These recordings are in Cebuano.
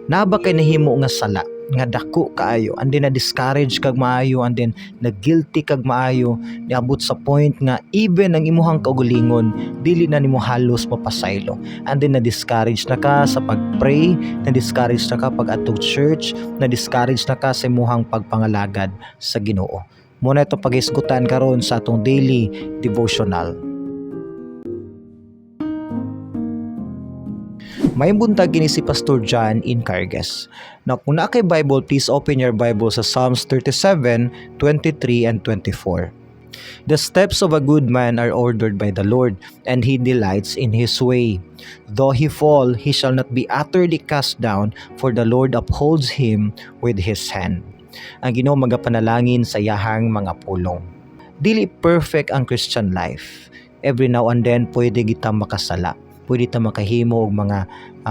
Naa ba kay nahimo nga sala nga dako kaayo and then na-discourage kag maayo and then na-guilty kag maayo, niabot sa point nga even ang imuhang kaugalingon dili na nimo halos mapasaylo, and then na-discourage na ka sa pag-pray, na-discourage na ka pag-adtog church, na-discourage na ka sa imuhang pagpangalagad sa Ginoo? Mao na ito paghisgutan karon sa atong daily devotional. Maayong buntag, kini si Pastor John Incargues. Now, kung naa kay Bible, please open your Bible sa Psalms 37, 23 and 24. The steps of a good man are ordered by the Lord, and he delights in his way. Though he fall, he shall not be utterly cast down, for the Lord upholds him with his hand. Ang Ginoo magapanalangin sa iyahang mga pulong. Dili perfect ang Christian life. Every now and then, pwede kita makasala. Pwede ta makahimo og mga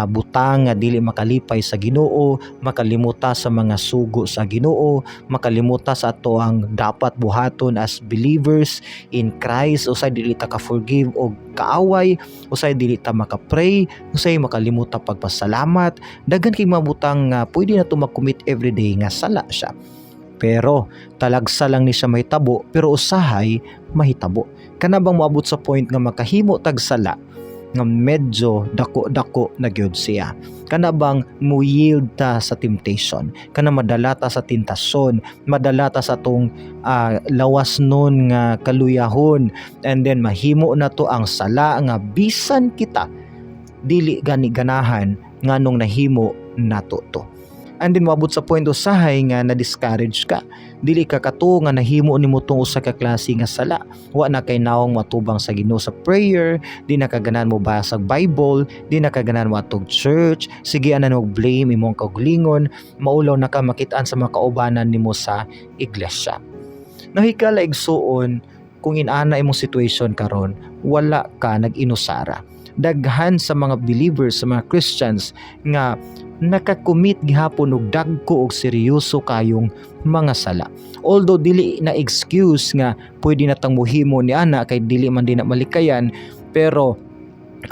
butang nga dili makalipay sa Ginoo, makalimuta sa mga sugo sa Ginoo, makalimuta sa ato ang dapat buhaton as believers in Christ, usay dili ta ka-forgive og kaaway, usay dili ta maka-pray, usay makalimuta pagpasalamat. Daghan kay mga butang nga pwede na to mag-commit everyday nga sala siya. Pero talagsa lang ni siya mahitabo, pero usahay mahitabo. Kana bang moabot sa point nga makahimo tag sala nga medyo dako-dako na gyud siya? Kana bang mo yield ta sa temptation? Kana madala ta sa tentasyon, madala ta sa atong lawas nun nga kaluyahon, and then mahimo na to ang sala nga bisan kita dili gani ganahan nganong nahimo nato to. And then moabot sa point usahay nga na-discourage ka. Dili ka katuo nga nahimo nimo tong usa ka klase nga sala. Wa na kay nawong matubang sa Ginoo sa prayer, di na ka ganahan mo basag Bible, di na ka ganahan mo adtog church, sige ana og blame imong kaugalingon, maulaw na ka makit-an sa mga kaubanan nimo sa iglesia. Nahikala, igsuon, kung inana imong situation karon, wala ka nag-inusara. Daghan sa mga believers, sa mga Christians nga nakakomit gihapon og dagko og seryoso kayong mga sala. Although dili na excuse nga pwede na tang muhimo ni ana kay dili man din na malikayan, pero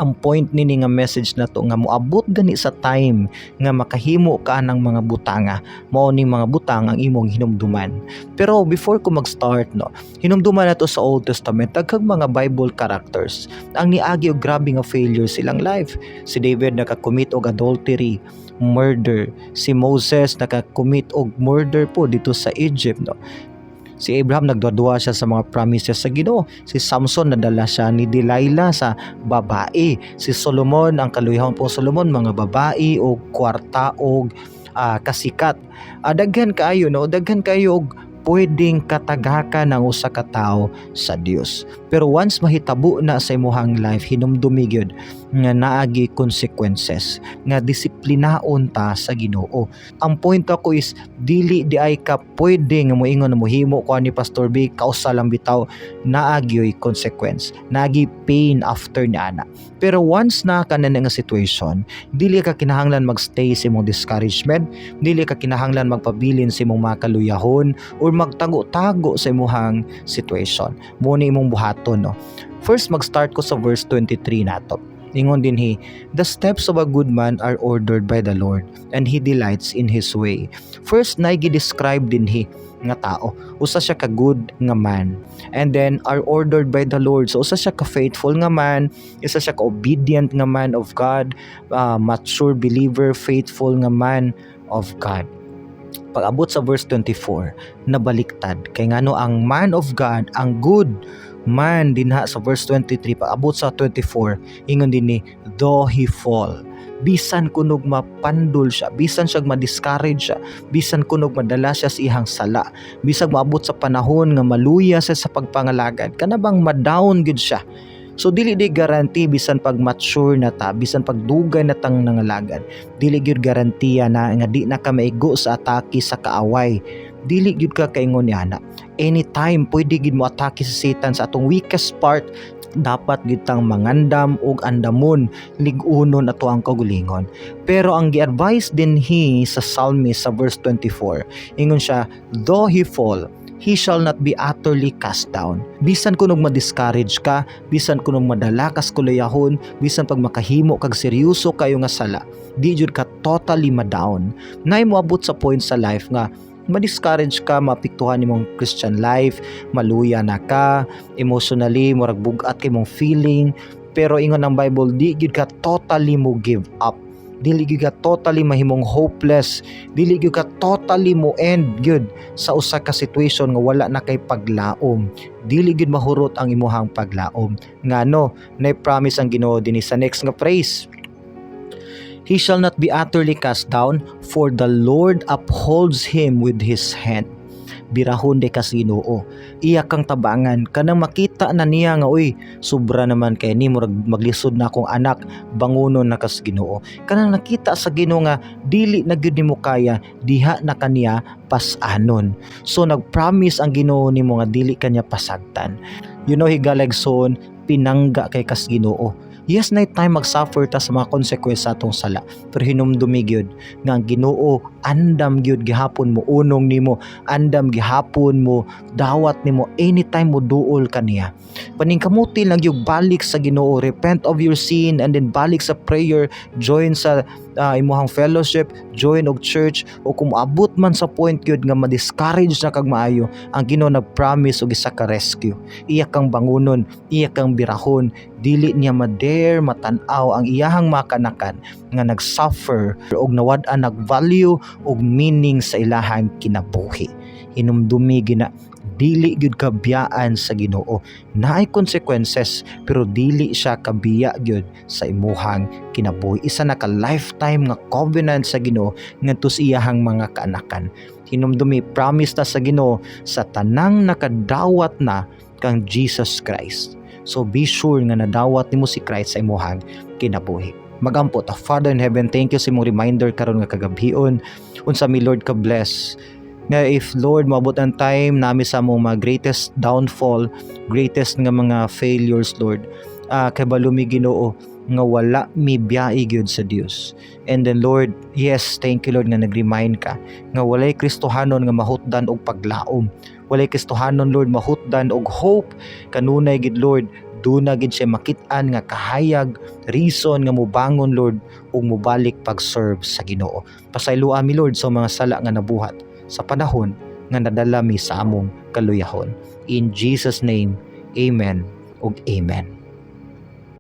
ang point nini nga message na to nga moabot gani sa time nga makahimo ka ng mga butanga, mao ning mga butang ang imong hinumduman. Pero before ko mag-start, no, hinumduman nato sa Old Testament, daghang mga Bible characters ang niagi og grabe nga failure silang life. Si David nakakommit og adultery, murder. Si Moses nakakommit og murder po dito sa Egypt, no. Si Abraham, nagduwa siya sa mga promises sa Ginoo. Si Samson, nadala siya ni Delilah sa babae. Si Solomon, ang kaluyahon po Solomon, mga babae o kwarta o kasikat. Daghan kaayo, no, daghan kaayo og pwedeng katagakan ng usa ka tawo sa Dios. Pero once mahitabo na sa imuhang life, hinumdumi gyud nga naagi consequences, nga disiplinaon ta sa Ginoo. Ang point ako is dili di ay ka pwede nga moingon na mohimo ko ni Pastor B, kausa lang bitaw. Naagyoy consequence, naagi pain after ni ana. Pero once na ka na nga situation, dili ka kinahanglan magstay sa imong discouragement, dili ka kinahanglan magpabilin sa imong mga kaluyahon or magtago-tago sa imong situation. Mao ni imong buhaton, no. First, mag-start ko sa verse 23 nato. Ingon din he, "The steps of a good man are ordered by the Lord, and he delights in his way." First, na describe din he nga tao. Usa siya ka good nga man. And then are ordered by the Lord. So usa siya ka faithful nga man, isa siya ka obedient nga man of God, mature believer, faithful nga man of God. Pag-abot sa verse 24, nabaliktad. Kay ngano ang man of God, ang good man dinha sa verse 23, pag-abot sa 24, ingon din ni, "Though he fall," bisan kunog mapandol siya, bisan siya ma-discourage siya, bisan kunog madala siya sa iyang sala, bisag maabot sa panahon nga maluya siya sa pagpangalagad, kana bang ma-down gid siya. So dili di guarantee, bisan pag mature na ta, bisan pag dugay na tang nangalagad, dili gyud garantiya na nga di na ka maigo sa atake sa kaaway. Dili gyud ka kaingon ni ana. Anytime pwede gyud mo atake sa Satan sa atong weakest part. Dapat gyud tang mangandam og andamon, lig-unon ato ang kaugalingon. Pero ang gi-advise din he sa psalmist sa verse 24, ingon siya, "Though he fall, he He shall not be utterly cast down. Bisan kunog ma-discourage ka, bisan kunog madala kas kuluyahon, bisan pag makahimo kag seryoso kayo nga sala, di jud ka totally ma-down. Nay moabot sa point sa life nga ma-discourage ka, maapektuhan imong Christian life, maluya na ka, emotionally, murag bugat kay mong feeling, pero ingon ng Bible, di gyud ka totally mo give up. Dili gyud ka totally mahimong hopeless, dili gyud ka totally mo end gyud sa usa ka situation nga wala na kay paglaom. Dili gyud mahurot ang imuhang paglaom. Ngano, nay promise ang Ginoo dinhi sa next nga phrase. He shall not be utterly cast down, for the Lord upholds him with his hand. Birahon de kas Ginoo. Iya kang tabangan kanang makita na niya nga, "Uy, sobra naman kay ni, murag maglisod na akong anak," bangunon na kas Ginoo. Kanang nakita sa Ginoo nga dili na gyud nimo kaya, diha na kaniya pas-anon. So nag-promise ang Ginoo nimo nga dili kanya pasagtan. Higala igsoon, pinangga kay kas Ginoo. Yes, na time mag-suffer ta sa mga consequence sa atong sala. Pero hinumdumi gyud nga ang Ginoo andam gyud gihapon mo unong nimo, andam gihapon mo dawat nimo anytime mo duol kaniya. Paningkamuti lang gyud balik sa Ginoo, repent of your sin and then balik sa prayer, join sa imuhang fellowship, join og church, o kung moabot man sa point gyud nga ma-discourage na kag maayo, ang Ginoo nag-promise og isa ka rescue. Iya kang bangunon, iya kang birahon, dili niya ma-dare matan-aw ang iyahang makanakan nga nag-suffer og nawad-an nag value og meaning sa ilahang kinabuhi. Hinumdumi gina, dili gyud kabiyaan sa Ginoo. Naay consequences, pero dili siya kabiya gyud sa imuhang kinabuhi. Isa na ka lifetime nga covenant sa Ginoo ngadto sa iyahang mga kaanakan. Hinumdumi, promise na sa Ginoo sa tanang nakadawat na kang Jesus Christ. So be sure nga nadawat nimo si Christ sa imuhang kinabuhi. Magampo ta. Father in heaven, thank you sa imong reminder karon nga kagabhion. Unsa mi, Lord, ka bless nga if, Lord, moabot ang time nami sa among mga greatest downfall, greatest nga mga failures, Lord. Kabalo mi, Ginoo, nga wala mi biyai gyud sa Dios. And then, Lord, yes, thank you, Lord, nga nag-remind ka nga walay Kristohanon nga mahutdan og paglaom. Walay Kristohanon, Lord, mahutdan og hope. Kanunay gid, Lord, duna gid siya makit-an nga kahayag, reason nga mobangon, Lord, ug mobalik pag-serve sa Ginoo. Pasayloa mi, Lord, sa mga sala nga nabuhat sa panahon nga nadala mi sa among kaluyahon. In Jesus' name, amen ug amen.